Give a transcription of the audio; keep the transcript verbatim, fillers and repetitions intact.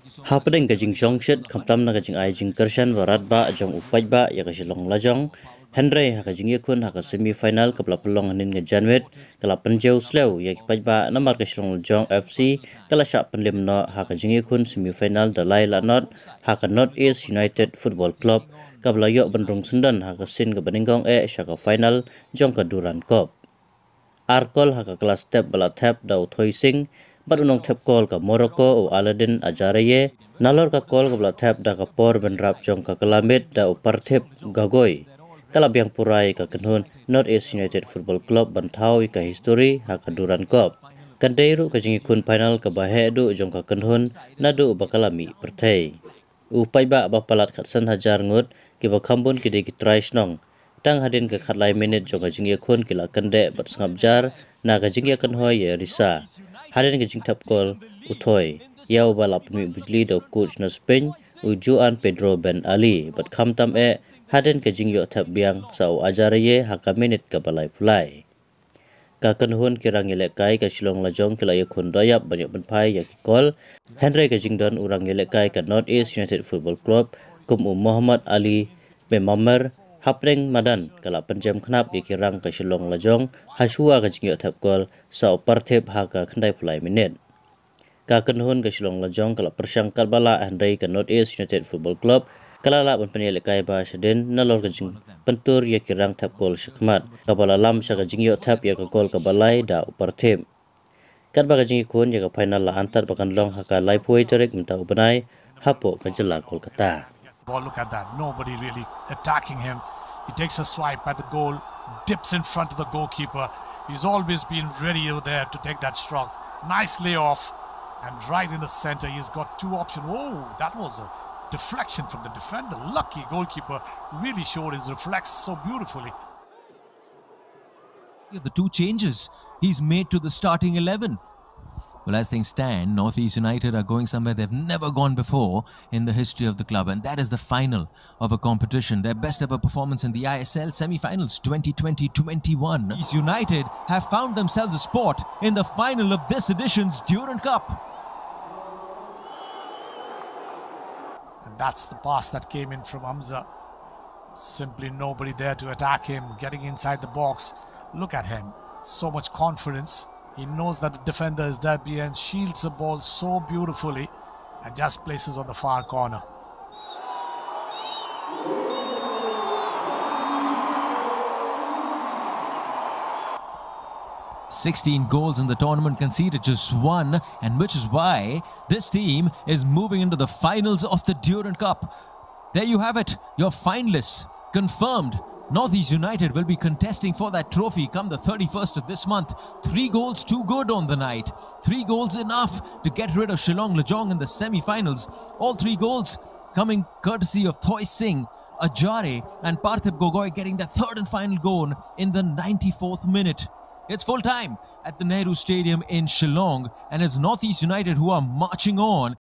Hapdeng ka jingshongshit khamtam na ka jingai jingkyrshan ba radbah jong u paidbah ïa ka Shillong Lajong, hynrei ha ka jingïakhun ha ka semi final kaba la pynlong hynnin ka janmiet, ka la pynjaw sliew ïa ki paidbah namar ka Shillong Lajong F C ka la shah pynlem noh ha ka jingïakhun semi final da lai la not ha ka North East United Football Club, kaba la ïoh ban rung syndon ha ka sien kaba nyngkong eh sha ka final jong ka Durand Cup. Ar kol ha ka klas thep ba la thep da u Thoi Sing bad u nongthep kol ka Morocco u Aladin Ajaraye, nalor ka kol kaba la thep da ka por bynrap jong ka kylla miet da u Parthib Gogoi, ka la biang pura ïa ka kynhun North East United Football Club ban thaw ïa ka histori ha ka Durand Cup. Kan dei ruh ka jingïakhun final kaba heh duh jong ka kynhun naduh ba ka la mih pyrthei. U paidbah ba palat khatsan hajar ngut, kiba kham bun ki dei ki trai shnong. Tang hadien ka khatlai minit jong ka jingïakhun ki la kyndeh bad sngap jar na ka jingïakynhoi ïa risa. Hadien ka jingthep kol u Thoi, ïa uba la pynmih bujli da u coach na Spain, u Juan Pedro Ben Ali, bad khamtam eh hadien ka jingïoh thep biang sa u Ajaraye ha ka minit kaba laiphew lai. Ka kynhun ki rangïalehkai ka Shillong Lajong ki la ïakhun dohïap ban ïoh pynphai ïa ki kol, hynrei ka jingdon u rangïalehkai ka North East United Football Club kum u Mohammad Ali Bemamer hapdeng madan ka la pynjem khnap ïa ki rang ka Shillong Lajong hashwa ka jingïoh thep kol sa u Parthib ha ka khyndaiphew lai minit. Ka kynhun ka Shillong Lajong ka la pyrshang katba lah hynrei ka North East United Football Club ka la lah ban pynïalehkai ba shadien nalor ka jingpyntur ïa ki rang thep kol shakhmat, kaba la lam sha ka jingïoh thep ïa ka kol kaba lai da u Parthib. Katba ka jingïakhun ïa ka final la antad ba kan long ha ka laiphew tarik mynta u bnai hapoh ka jylla Kolkata. Ball, look at that. Nobody really attacking him. He takes a swipe at the goal, dips in front of the goalkeeper. He's always been ready over there to take that shot. Nice layoff, and right in the center, he's got two options. Oh, that was a deflection from the defender. Lucky goalkeeper really showed his reflex so beautifully. The two changes he's made to the starting eleven. Well, as things stand, Northeast United are going somewhere they've never gone before in the history of the club, and that is the final of a competition. Their best ever performance in the I S L semi-finals twenty twenty twenty-one. Northeast United have found themselves a spot in the final of this edition's Durand Cup. And that's the pass that came in from Hamza. Simply nobody there to attack him, getting inside the box. Look at him. So much confidence. He knows that the defender is there behind, shields the ball so beautifully and just places on the far corner. Sixteen goals in the tournament, conceded just one, and which is why this team is moving into the finals of the Durand Cup. There you have it, your finalists confirmed. Northeast United will be contesting for that trophy come the thirty-first of this month. Three goals too good on the night. Three goals enough to get rid of Shillong Lajong in the semi-finals. All three goals coming courtesy of Thoi Singh, Ajare, and Parthib Gogoi getting the third and final goal in the ninety-fourth minute. It's full time at the Nehru Stadium in Shillong, and it's Northeast United who are marching on